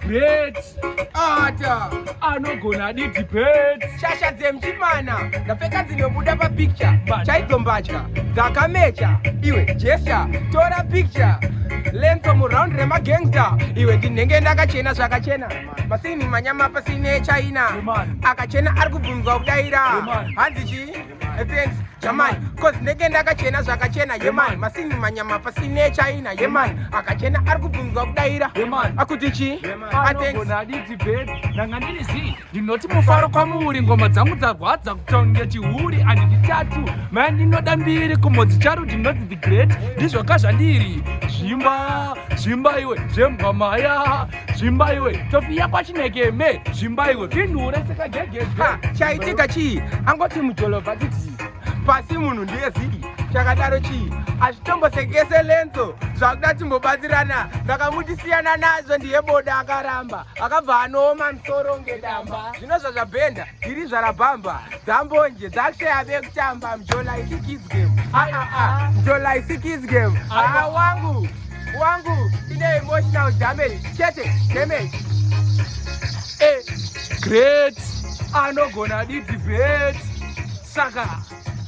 Great. Ata. Anogona di debate. Shasha dzemuchimana ndapfeka dzinobuda papicture chaidzo mbatya dzakamecha iwe jesha tora picture lenso muround remagangster iwe ndinenge ndakachena zvakachena pasini manyama pasine china akachena ari kubvunzwa kudaira hanzi chii thanks jamani cause ndenge ndakachena zvakachena yemani masini manyama pasine china yemani akachena ari kubvunzwa kudaira akuti chii anogona aditi bed ndanga ndiri zii ndinoti mufaro kwamuri ngoma dzangu dzarwadza kutonge chihuri andidi tatu maya ndinoda mbiri kumhodzi charu ndinonzi the great ndizvoka zvandiri zvimba zvimba iwe zvembwa maya zvimba iwe tofiya kwachinekeme zvimba iwe zvinhure sekagegege Chaitika chii? Angoti mujolovha titi pasi munhu ndiye zii chakadaro chii? Hazvitombosekese lenzo zvakuda timbobatsirana. Ndakamuti siyana nazvo ndiye boda akaramba akabva anooma musoro ngedamba. Zvino zvazvabhenda ndiri zvarabhamba dzambonje dzakushaya vekutamba mjola isi kids game. Ah, ah, ah. Mjola isi kids game. Ah, wangu wangu ine emotional damage chete damage. Eh, great anogona didibet saka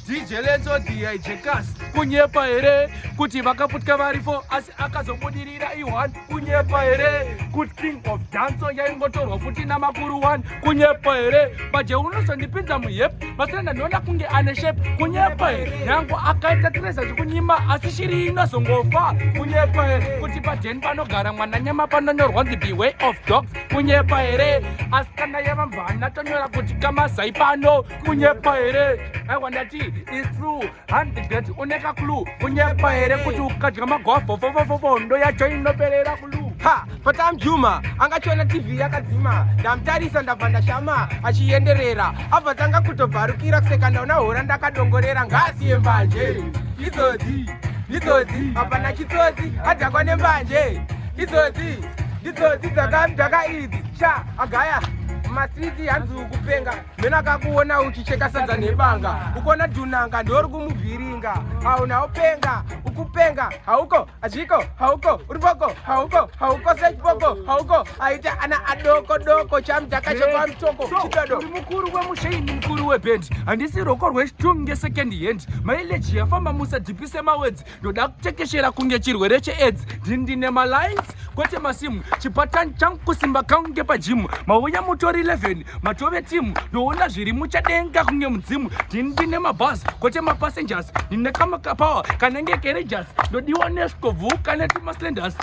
DJ Lenzo DJ Kas kunyepa here kuti vakaputka varifo asi akazobudirira i1 kunyepa here kuti King of Danso yaingotorwa futi namakuru 1 kunyepa here baje unozondipinza muhep masina ndanoona kunge ane shape kunyepa here nyange akaita tireza chikunyima asi shiri inozongofa kunyepa here kuti padheni panogara mwana nyama panonyorwa nzi beware of dogs kunyepa here asi kana yavambana tonyora kuti kamazai pano kunyepa here aiwa ndati is true hand great uneka clue kunyepa here kuti ukadya magwafofofofo ndo yacho inoperera kulu Ha patamjuma angachiona TV yakadzima ndamutarisa ndabva ndashama achienderera abva tanga kutobvarukira kuseka ndaona hora ndakadongorera ngasiye mbanje idzodzi idzodzi hapana chitsotsi adhakwa nembanje idzodzi idzodzi dzakamudhaka idzi sha agaya mumastreets hanzi ukupenga mena akakuona uchicheka sadza nebanga ukuona dhunanga ndori kumuvhiringa hauna upenga ukupenga hauko hazviko hauko uripoko hauko hauko sechipoko hauko aita ana adoko doko chamudhaka chekwamutoko chidodo uri mukuru wemushaini mukuru webhendi handisi roko rwechitungu ngesecond hand mileage yafamba musadhipise mawedzi ndoda kutekeshera kunge chirwere cheaids ndine malines kwete masimu chipatani changu kusimba kangu ngepagym mauya mutori 11 matove timu ndoona zviri muchadenga kunge mudzimu ndini ndine mabhasi kwete mapassengers ndine kamakapawa kanenge kerejas ndodiwa neskovhuka netumaslenders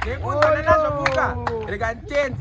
Nekunzana nazvo buka rega nditenze.